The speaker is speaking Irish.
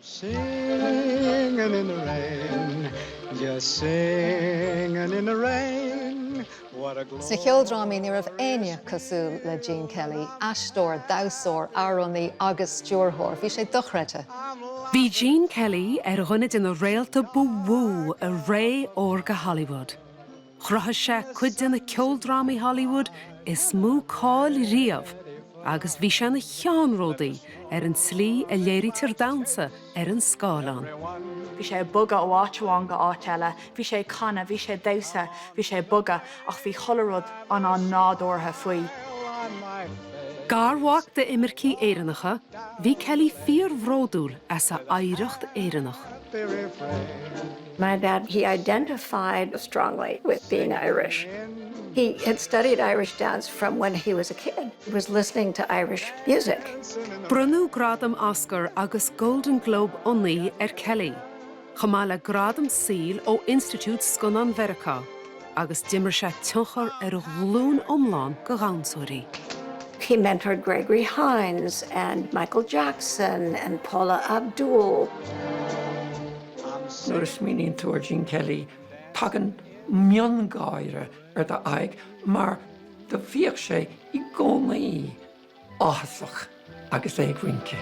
Singin' in the rain, just singin' in the rain, what a Sna ceoldrámaí ní raibh éinne cosúil le Gene Kelly, aisteoir, damhsóir, amhránaí agus stiúrthóir. Bhí sé dochreidte. Bhí Gene Kelly ar dhuine de na réalta ba mhó i ré órga Hollywood. Chruthaigh sé cuid de na ceoldrámaí Hollywood is mó cáil riamh agus bhí sé ina cheannródaí ar an tslí a léirítear damhsa ar an scáileán. Bhí sé ag bogadh ó áit amháin go áit eile, bhí sé ag canadh, bhí sé ag damhsa, bhí sé ag bogadh ach bhí chuile rud an-nádúrtha faoi. Garmhac d'imircigh Éireannacha, bhí Kelly fíorbhródúil as a oidhreacht Éireannach. My dad, he identified strongly with being Irish. He had studied Irish dance from when he was a kid. He was listening to Irish music. Bronnadh Gradam Oscar agus Golden Globe ionnaí ar Kelly, chomh maith le gradam saoil ó Institiúid Scannán Mheiriceá, agus d'imir sé tionchar ar ghlúin iomlán de dhamhsóirí. He mentored Gregory Hines and Michael Jackson and Paula Abdul. Nuair a smaoiníonn tú ar Gene Kelly, tagann miongháire ar d'aghaidh mar do bhíodh sé i gcónaí áthasach agus é ag rince.